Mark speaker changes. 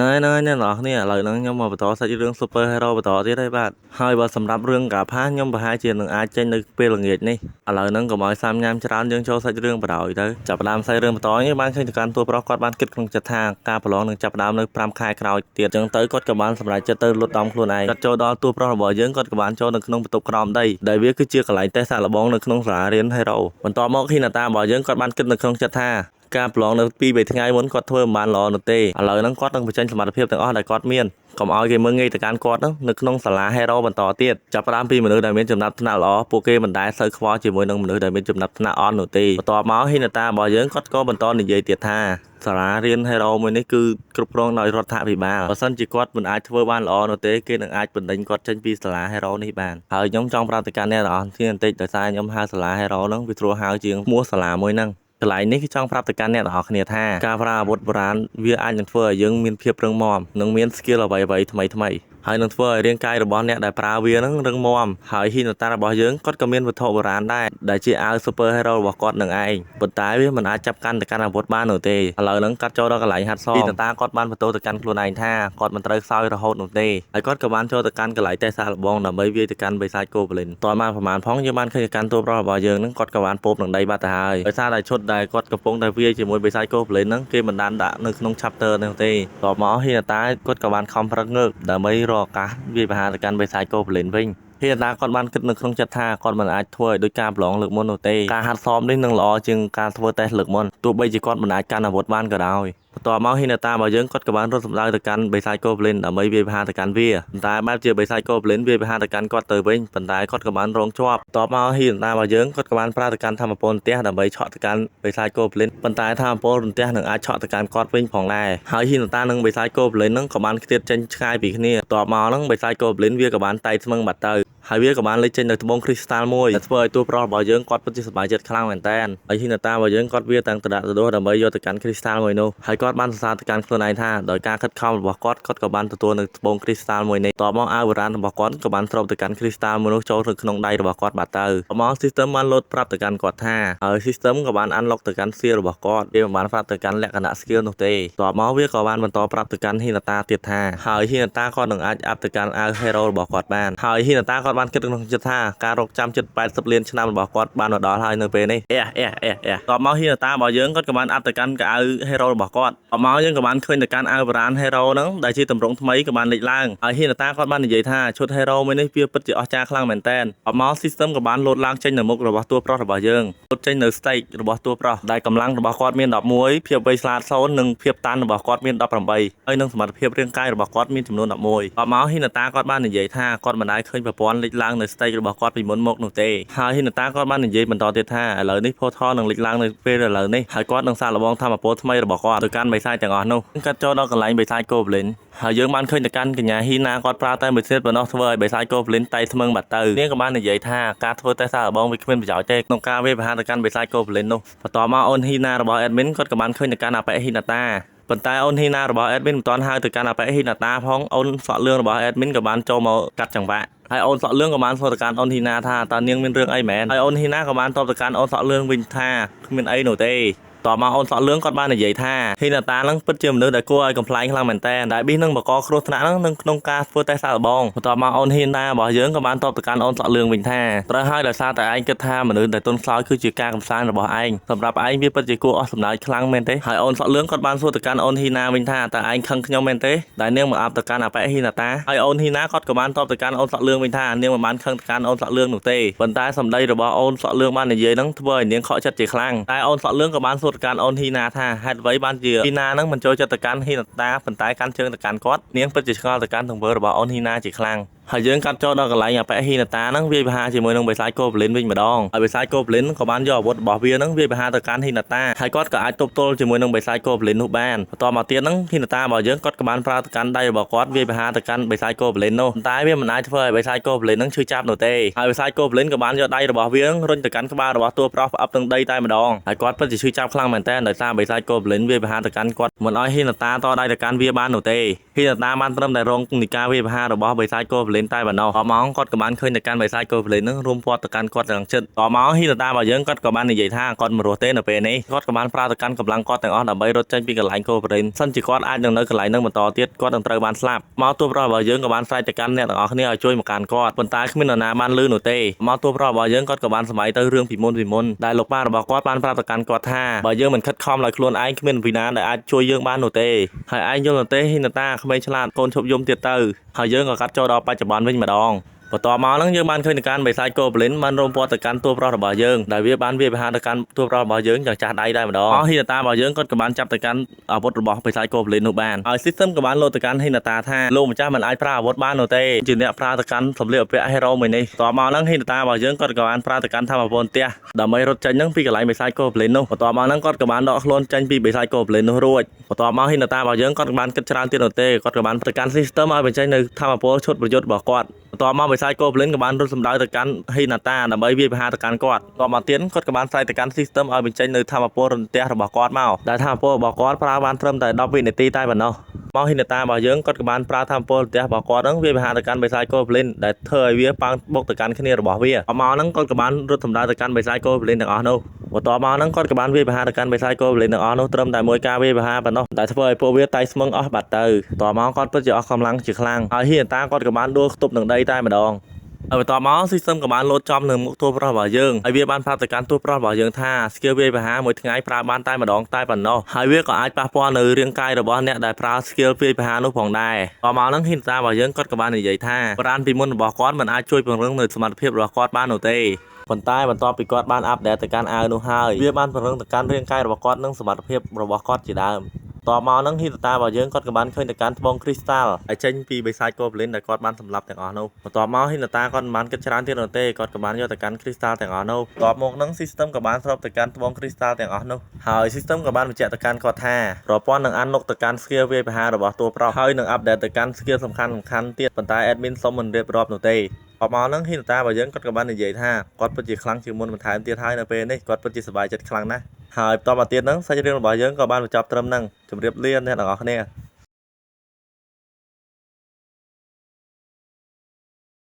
Speaker 1: ណែណែអ្នកនរគ្នាឥឡូវហ្នឹងខ្ញុំមកបន្តសាច់រឿង Super Hero បន្តទៀតហើយបាទហើយបើសម្រាប់រឿងកាផាខ្ញុំប្រហែលជានឹងអាចចេញនៅពេលល្ងាចនេះឥឡូវហ្នឹងកុំឲ្យសាំញ៉ាំច្រើនយើងចូលសាច់រឿងបណ្ដោយទៅចាប់ផ្ដើមសាច់រឿងបន្តនេះបានឃើញទៅកាន់តួប្រុសគាត់បានគិតក្នុងចិត្តថាការប្រឡងនឹងចាប់ផ្ដើមនៅ5ខែក្រោយទៀតអញ្ចឹងទៅគាត់ក៏បានសម្រេចចិត្តទៅលុតដំខ្លួនឯងគាត់ចូលដល់តួប្រុសរបស់យើងគាត់ក៏បានចូលនៅក្នុងបន្ទប់ក្រោមដីដែលវាគឺជាកន្លែងតេស្តសាកល្បងនៅក្នុងសាលារៀន Hero បន្ទាប់មកហ៊ីណាតារបស់យើងគាត់បានគិតនៅក្នុងចិត្តថាការប្រឡងនៅ2 3ថ្ងៃមុនគាត់ធ្វើមិនបានល្អនោះទេឥឡូវហ្នឹងគាត់នឹងបញ្ចេញសមត្ថភាពទាំងអស់ដែលគាត់មានកុំឲ្យគេមើលងាយទៅកាន់គាត់ហ្នឹងនៅក្នុងសាលា Hero បន្តទៀតចាប់ផ្ដើមពីមនុស្សដែលមានចំណាត់ថ្នាក់ល្អពួកគេមិនដែលសូវខ្វល់ជាមួយនឹងមនុស្សដែលមានចំណាត់ថ្នាក់អន់នោះទេបន្ទាប់មកហ៊ីណាតារបស់យើងគាត់ក៏បន្តនិយាយទៀតថាសាលារៀន Hero មួយនេះគឺគ្រប់គ្រងដោយរដ្ឋាភិបាលបើសិនជាគាត់មិនអាចធ្វើបានល្អនោះទេគេនឹងអាចបណ្ដេញគាត់ចេញពីសាលា Hero នេះបានហើយខ្ញុំចង់ប្រាប់ទៅកាន់អ្នកទាំងអស់គ្នាបន្តិចដោយសារខ្ញុំហៅសាលា Hero ហ្នឹងវាស្រួលហៅជាងឈ្មោះសាលាមួយហ្នឹងកន្លែងនេះគឺចង់ប្រាប់ទៅកាន់អ្នកទាំងអស់គ្នាថាការប្រើអាវុធបុរាណវាអាចនឹងធ្វើឲ្យយើងមានភាពរឹងមាំនិងមាន skill អ្វីៗថ្មីថ្មីៗហើយនឹងធ្វើឲ្យរាងកាយរបស់អ្នកដែលប្រើវានឹងរឹងមាំហើយហ៊ីនតារបស់យើងគាត់ក៏មានវត្ថុបុរាណដែរដែលជាអាវ super hero របស់គាត់នឹងឯងប៉ុន្តែវាមិនអាចចាប់កាន់ទៅកាន់អាវុធបាននោះទេឥឡូវហ្នឹងកាត់ចូលដល់កន្លែងហាត់សមហ៊ីនតាគាត់បានបន្ទោទៅកាន់ខ្លួនឯងថាគាត់មិនត្រូវខ្សោយរហូតនោះទេហើយគាត់ក៏បានចូលទៅកាន់កន្លែងតេស្តសាកល្បងដើម្បីវាយទៅកាន់បិសាច Goblin តមកប្រហែលផងយើងបានឃើញកាន់តួប្រុសរបស់យើងហ្នឹងគាត់ក៏បានពោបនឹងដីបាត់ទៅហើយដោយសារតែឈុតដែលគាត់កំពុងតែវាយជាមួយបិសាច Goblin ហ្នឹងគេមិនបានដាក់នៅក្នុង chapter ហ្នឹងទេតមកហ៊ីនតាគាត់ក៏បានខំប្រឹងងើបដើម្បីរកឱកាសវាយប្រហារទៅកាន់បិសាច Goblin វិញហ៊ីនតាគាត់បានគិតនៅក្នុងចិត្តថាគាត់មិនអាចធ្វើឲ្យដូចការប្រឡងលើកមុននោះទេការហាត់សមនេះនឹងល្អជាងការធ្វើតេស្តលើកមុនទោះបីជាគាត់មិនអាចកាន់អាវុធបានក៏ដោយបន្ទាប់មកហ៊ីណាតារបស់យើងគាត់ក៏បានរត់សម្ដៅទៅកាន់បិសាច Goblin ដើម្បីវាយប្រហារទៅកាន់វាប៉ុន្តែបែបជាបិសាច Goblin វាយប្រហារទៅកាន់គាត់ទៅវិញប៉ុន្តែគាត់ក៏បានរងជាប់បន្ទាប់មកហ៊ីណាតារបស់យើងគាត់ក៏បានប្រើទៅកាន់ធម្មពលរន្ទះដើម្បីឆក់ទៅកាន់បិសាច Goblin ប៉ុន្តែធម្មពលរន្ទះនឹងអាចឆក់ទៅកាន់គាត់វិញផងដែរហើយហ៊ីណាតានិងបិសាច Goblin ហ្នឹងក៏បានខ្ទាតចេញឆ្ងាយពីគ្នាបន្ទាប់មកហ្នឹងបិសាច Goblin វាក៏បានតៃស្មឹងបាត់ទៅហើយវាក៏បានលេចចេញនៅត្បូងគ្រីស្តាល់មួយដែលធ្វើឲ្យតួប្រុសរបស់យើងគាត់ពិតជាសប្បាយចិត្តខ្លាំងមែនតើហើយហ៊ីណាតារបស់យើងគាត់វាទាំងតដាក់ទៅដើម្បីយកទៅកាន់គ្រីស្តាល់មួយនោះហើយគាត់បានសរសើរទៅកាន់ខ្លួនឯងថាដោយការខិតខំរបស់គាត់គាត់ក៏បានទទួលនៅត្បូងគ្រីស្តាល់មួយនេះតបមកអាវបុរាណរបស់គាត់ក៏បានស្រូបទៅកាន់គ្រីស្តាល់មួយនោះចូលទៅក្នុងដៃរបស់គាត់បាត់ទៅតមក system បានលោតប្រាប់ទៅកាន់គាត់ថាហើយ system ក៏បាន unlock ទៅកាន់ skill របស់គាត់វាមិនបានប្រាប់ទៅកាន់លក្ខណៈ skill នោះទេតបមកវាក៏បានបន្តប្រាប់ទៅកាន់ហ៊ីណាតាទៀតថាហើយហ៊ីណាតាគាត់នឹងអាច up ទៅកាន់អាវ hero របស់គាត់បានហើយហ៊ីណាតាគាត់បានគិតក្នុងចិត្តថាការរកចាំជិត80លានឆ្នាំរបស់គាត់បានមកដល់ហើយនៅពេលនេះអេអេអេអេតបមកហ៊ីណាតារបស់យើងគាត់ក៏បាន up ទៅកាន់កៅអៅ hero របស់គាត់តបមកយើងក៏បានឃើញទៅកាន់អាវបុរាណ hero ហ្នឹងដែលជាទម្រង់ថ្មីក៏បានលេចឡើងហើយហ៊ីណាតាគាត់បាននិយាយថាឈុត hero មួយនេះវាពិតជាអស្ចារ្យខ្លាំងមែនតើតបមក system ក៏បានលោតឡើងចេញនៅមុខរបស់តួប្រុសរបស់យើងលោតចេញនៅ state របស់តួប្រុសដែលកម្លាំងរបស់គាត់មាន11ភាពវៃឆ្លាត0និងភាពតាន់របស់គាត់មាន18ហើយនិងសមត្ថភាពរាងកាយរបស់គាត់មានចំនួន11តបមកហ៊ីណាតាគាត់បាននិយាយថាគាត់មិនដែលឃើញប្រព័ន្ធលេចឡើងនៅ state របស់គាត់ពីមុនមកនោះទេហើយហ៊ីណាតាគាត់បាននិយាយបន្តទៀតថាឥឡូវនេះ portal នឹងលេចឡើងនៅពេលឥឡូវនេះហើយគាត់នឹងសាកល្បងធម្មពលថ្មីរបស់គាត់ទៅកាន់បិសាចទាំងអស់នោះគាត់ចូលដល់កន្លែងបិសាច Goblin ហើយយើងបានឃើញទៅកាន់កញ្ញាហ៊ីណាគាត់ប្រើតែមួយទៀតប៉ុណ្ណោះធ្វើឲ្យបិសាច Goblin តៃស្មឹងបាត់ទៅនាងក៏បាននិយាយថាការធ្វើតេស្តសាកល្បងវាគ្មានប្រយោជន៍ទេក្នុងការវាយប្រហារទៅកាន់បិសាច Goblin នោះបន្ទាប់មកអូនហ៊ីណារបស់ admin គាត់ក៏បានឃើញទៅកាន់អាប៉ែហ៊ីណាតាប៉ុន្តែអូនហ៊ីណារបស់ admin មិនទាន់ហៅទៅកាន់អាប៉ែហ៊ីណាតាផងអូនសក់លឿងរបស់ admin ក៏បានចូលមកកាត់ចង្វាក់ហើយអូនសក់លឿងក៏បានសួរទៅកាន់អូនហ៊ីណាថាតើនាងមានរឿងអីមែនហើយអូនហ៊ីណាក៏បានតបទៅកាន់អូនសក់លឿងវិញថាគ្មានអីនោះទេតមកអូនសក់លឿងគាត់បាននិយាយថាហ៊ីណាតានឹងពិតជាមនុស្សដែលគួរឲ្យកំប្លែងខ្លាំងមែនតើដែលប៊ីសនឹងបកគ្រោះថ្នាក់នឹងក្នុងការធ្វើតេស្តសាកល្បងបន្ទាប់មកអូនហ៊ីណារបស់យើងក៏បានតបទៅកាន់អូនសក់លឿងវិញថាត្រូវហើយដោយសារតែឯងគិតថាមនុស្សដែលទន់ខ្សោយគឺជាការកំសាន្តរបស់ឯងសម្រាប់ឯងវាពិតជាគួរអស់សំណើចខ្លាំងមែនទេហើយអូនសក់លឿងគាត់បានសួរទៅកាន់អូនហ៊ីណាវិញថាតើឯងខឹងខ្ញុំមែនទេដែលនាងមកអាប់ទៅកាន់អាប៉ែហ៊ីណាតាហើយអូនហ៊ីណាគាត់ក៏បានតបទៅកាន់អូនសក់លឿងវិញថានាងមិនបានខឹងទៅកាន់អូនសក់លឿងនោះទេប៉ុន្តែសម្ដីរបស់អូនសក់លឿងបាននិយាយនឹងធ្វើឲ្យនាងខកចិត្តជាខ្លាំងតែអូនសក់លឿងក៏បានសួរទៅកាន់អូនហ៊ីណាថាហេតុអ្វីបានជាហ៊ីណានឹងមិនចូលចិត្តទៅកាន់ហ៊ីណាតាប៉ុន្តែកាន់ជើងទៅកាន់គាត់នាងពិតជាឆ្ងល់ទៅកាន់ទង្វើរបស់អូនហ៊ីណាជាខ្លាំងហើយយើងកាត់ចូលដល់កន្លែងអាប៉ែហ៊ីណាតាហ្នឹងវាយប្រហារជាមួយនឹងបិសាច Goblin វិញម្ដងហើយបិសាច Goblin ក៏បានយកអាវុធរបស់វាហ្នឹងវាយប្រហារទៅកាន់ហ៊ីណាតាហើយគាត់ក៏អាចទប់ទល់ជាមួយនឹងបិសាច Goblin នោះបានបន្តមកទៀតហ្នឹងហ៊ីណាតារបស់យើងគាត់ក៏បានប្រើទៅកាន់ដៃរបស់គាត់វាយប្រហារទៅកាន់បិសាច Goblin នោះប៉ុន្តែវាមិនអាចធ្វើឲ្យបិសាច Goblin ហ្នឹងឈឺចាប់នោះទេហើយបិសាច Goblin ក៏បានយកដៃរបស់វារុញទៅកាន់ក្បាលរបស់តួប្រុសផ្អឹបនឹងដីតែម្ដងហើយគាត់ពិតជាឈឺចាប់ខ្លាំងមែនទែនដោយសារបិសាច Goblin វាយប្រហារទៅកាន់គាត់មិនឲ្យហ៊ីណាតាតដៃទៅកាន់វាបាននោះទេហ៊ីណាតាបានត្រឹមតែរងនៃការវាយប្រហាររបស់បិសាច Goblin Goblin តែប៉ុណ្ណោះតមកគាត់ក៏បានឃើញទៅកាន់បិសាច Goblin នឹងរួមព័ទ្ធទៅកាន់គាត់ទាំងចិត្តតមកហ៊ីនតារបស់យើងគាត់ក៏បាននិយាយថាគាត់មិនរស់ទេនៅពេលនេះគាត់ក៏បានប្រើទៅកាន់កម្លាំងគាត់ទាំងអស់ដើម្បីរត់ចេញពីកន្លែង Goblin សិនជាគាត់អាចនឹងនៅកន្លែងនឹងបន្តទៀតគាត់នឹងត្រូវបានស្លាប់មកតួប្រុសរបស់យើងក៏បានស្រែកទៅកាន់អ្នកទាំងអស់គ្នាឲ្យជួយមកកាន់គាត់ប៉ុន្តែគ្មាននរណាបានលឺនោះទេមកតួប្រុសរបស់យើងគាត់ក៏បានសម័យទៅរឿងពីមុនពីមុនដែលលោកប៉ារបស់គាត់បានប្រាប់ទៅកាន់គាត់ថាបើយើងមិនខិតខំដោយខ្លួនឯងគ្មានវិណាដែលអាចជួយយើងបាននោះទេហើយឯងយល់នោះទេហ៊ីនតាក្មេងឆ្លាតកូនឈប់យំទៀតទៅហើយយើងក៏កាត់ចូលដល់បច្ចុប្បន្នវិញម្ដងបន្ទាប់មកហ្នឹងយើងបានឃើញទៅកាន់បិសាច Goblin បានរំពាត់ទៅកាន់តួប្រុសរបស់យើងដែលវាបានវាយប្រហារទៅកាន់តួប្រុសរបស់យើងយ៉ាងចាស់ដៃដែរម្ដងអស់ហ៊ីនតារបស់យើងគាត់ក៏បានចាប់ទៅកាន់អាវុធរបស់បិសាច Goblin នោះបានហើយ system ក៏បានលោតទៅកាន់ហ៊ីនតាថាលោកម្ចាស់មិនអាចប្រើអាវុធបាននោះទេជាអ្នកប្រើទៅកាន់សម្លៀកបំពាក់ hero មួយនេះបន្ទាប់មកហ្នឹងហ៊ីនតារបស់យើងគាត់ក៏បានប្រើទៅកាន់ធម្មពលផ្ទះដើម្បីរត់ចេញហ្នឹងពីកន្លែងបិសាច Goblin នោះបន្ទាប់មកហ្នឹងគាត់ក៏បានដកខ្លួនចេញពីបិសាច Goblin នោះរួចបន្ទាប់មកហ៊ីនតារបស់យើងគាត់ក៏បានគិតច្រើនទៀតនោះទេគាត់ក៏បានទៅកាន់ system ឲ្យបញ្ចេញនៅធម្មពលឈុតប្រយុទ្ធរបស់គាត់បន្ទាប់មកបិសាច Goblin ក៏បានរត់សម្ដៅទៅកាន់ហ៊ីណាតាដើម្បីវាយប្រហារទៅកាន់គាត់បន្ទាប់មកទៀតគាត់ក៏បានស្រែកទៅកាន់ system ឲ្យបញ្ចេញនៅធម្មពលរន្ទះរបស់គាត់មកដែលធម្មពលរបស់គាត់ប្រើបានត្រឹមតែ10វិនាទីតែប៉ុណ្ណោះមកហ៊ីណាតារបស់យើងគាត់ក៏បានប្រើធម្មពលរន្ទះរបស់គាត់ហ្នឹងវាយប្រហារទៅកាន់បិសាច Goblin ដែលធ្វើឲ្យវាប៉ាំងបុកទៅកាន់គ្នារបស់វាមកហ្នឹងគាត់ក៏បានរត់សម្ដៅទៅកាន់បិសាច Goblin ទាំងអស់នោះបន្ទាប់មកហ្នឹងគាត់ក៏បានវាយប្រហារទៅកាន់បិសាច Goblin ទាំងអស់នោះត្រឹមតែមួយការវាយប្រហារប៉ុណ្ណោះដែលធ្វើឲ្យពួកវាតៃស្មឹងអស់បាត់ទៅបន្ទាប់មកគាត់ពិតជាអស់កម្លាំងជាខ្លាំងហើយហ៊ីណាតាគាត់ក៏បានដួលខ្ទប់នឹងដីតែម្ដងហើយបន្ទាប់មក system ក៏បានលោតចំនៅមុខតួប្រុសរបស់យើងហើយវាបានប្រាប់ទៅកាន់តួប្រុសរបស់យើងថា skill វាយប្រហារមួយថ្ងៃប្រើបានតែម្ដងតែប៉ុណ្ណោះហើយវាក៏អាចប៉ះពាល់នៅរាងកាយរបស់អ្នកដែលប្រើ skill វាយប្រហារនោះផងដែរតមកហ្នឹងហ៊ីនតារបស់យើងគាត់ក៏បាននិយាយថាប្រានពីមុនរបស់គាត់មិនអាចជួយពង្រឹងនៅសមត្ថភាពរបស់គាត់បាននោះទេប៉ុន្តែបន្ទាប់ពីគាត់បាន update ទៅកាន់អាវនោះហើយវាបានពង្រឹងទៅកាន់រាងកាយរបស់គាត់និងសមត្ថភាពរបស់គាត់ជាដើមតបមកហ្នឹងហ៊ីតារបស់យើងគាត់ក៏បានឃើញទៅកាន់ត្បូងគ្រីស្តាល់ដែលចេញពីបិសាច Goblin ដែលគាត់បានសម្លាប់ទាំងអស់នោះបន្ទាប់មកហ៊ីតាគាត់មិនបានគិតច្រើនទៀតនោះទេគាត់ក៏បានយកទៅកាន់គ្រីស្តាល់ទាំងអស់នោះបន្ទាប់មកហ្នឹង system ក៏បានស្រូបទៅកាន់ត្បូងគ្រីស្តាល់ទាំងអស់នោះហើយ system ក៏បានបញ្ជាក់ទៅកាន់គាត់ថាប្រព័ន្ធនឹង unlock ទៅកាន់ skill វាយប្រហាររបស់តួប្រុសហើយនឹង update ទៅកាន់ skill សំខាន់សំខាន់ទៀតប៉ុន្តែ admin សុំមិនរៀបរាប់នោះទេអបមកហ្នឹងហ៊ីនតារបស់យើងគាត់ក៏បាននិយាយថាគាត់ពិតជាខ្លាំងជាងមុនបន្ថែមទៀតហើយនៅពេលនេះគាត់ពិតជាសប្បាយចិត្តខ្លាំងណាស់ហើយបន្តមកទៀតហ្នឹងសាច់រឿងរបស់យើងក៏បានបញ្ចប់ត្រឹមហ្នឹងជម្រាបលាអ្នកទាំងអស់គ្នា។